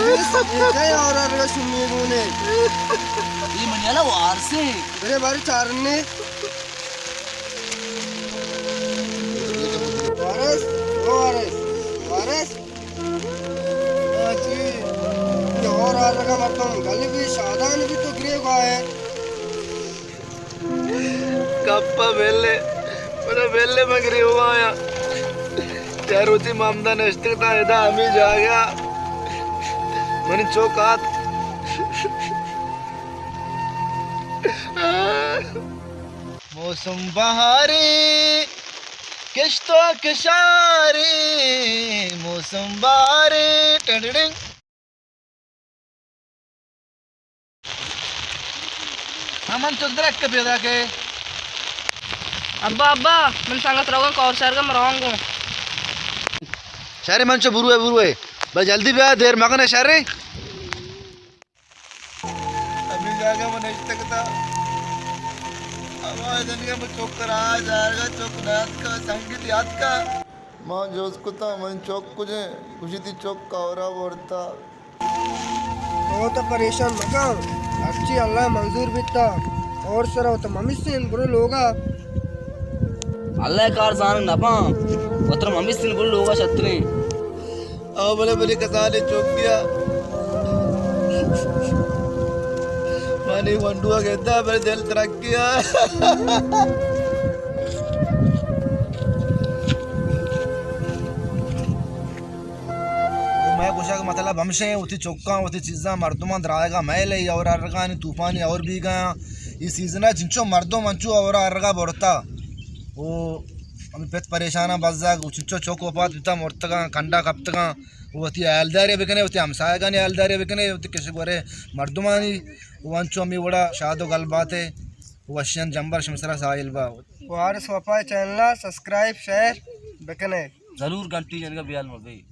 یہ کئے اور ارگا شمی گونے؟ یہ منی والا وارث ہے۔ میرے بارے چارنے۔ وارث، او وارث، وارث۔ ہاں جی، یہ اور ارگا مردم گل بھی شادان بھی تو گریوگا ہے۔ کپا بیلے، پدا بیلے من گریوگا آیا۔ چاروتی مامدا نشتگ تا ادا ہمی جاگہ۔ منی چوک آت۔ موسم بہاری، کشت و کشاری، موسم بہاری، ٹنڈنگ۔ ہاں، من چک درک کے پیدا کے۔ ابا، ابا، من سنگت روگا کور شہر کا مرانگو۔ شہر من چو بروے، بروے۔ بس جلدی بیا، دیر مکن شہر۔ ہمے جاگہ من نشتگ تا۔ ہمائے دنگا من چک را جارگا چک نیاتکا، سنگت یاتکا۔ ما جوز کتا، من چک کجیں؟ گوشی تی چک کورا برتا۔ تو تو پریشان مکن، ہرچی اللہ منظور بیتا، اور سرا تو ممیسین برو لوگا۔ اللہ کار زانگ نپاں، وتر ممیسین برو لوگا شتریں۔ او بلے بلے کسانیں چوکیا۔ منی گونڈو ءَ گنداں، بلے دل ترکیا۔ مئے گوشگ مطلب ہمشیں، وتی چکاں، وتی چیزاں، مردماں درائگا مئے لئی اور ارگانی طوفانی اور بیگا۔ اے سیزنا چنچو مردم انچو اور ارگا برتا۔ او ہمے پت پریشاناں بزگ، او چنچو چک وفات بیتا، مرتگاں، کنڈا کپتگاں۔ وتی ہیالداری بکنے، وتی ہمسایگانی ہیالداری بکنے، وتی کش گورے مردمانی۔ و انچو ہمے وڑا شاد و گل باتے، وشیان جمبر شمسرا ساحل با۔ وارث وفا چینل ءَ سبسکرائب، شیئر بکنے۔ ضرور گھنٹی جنگا بیال مبی۔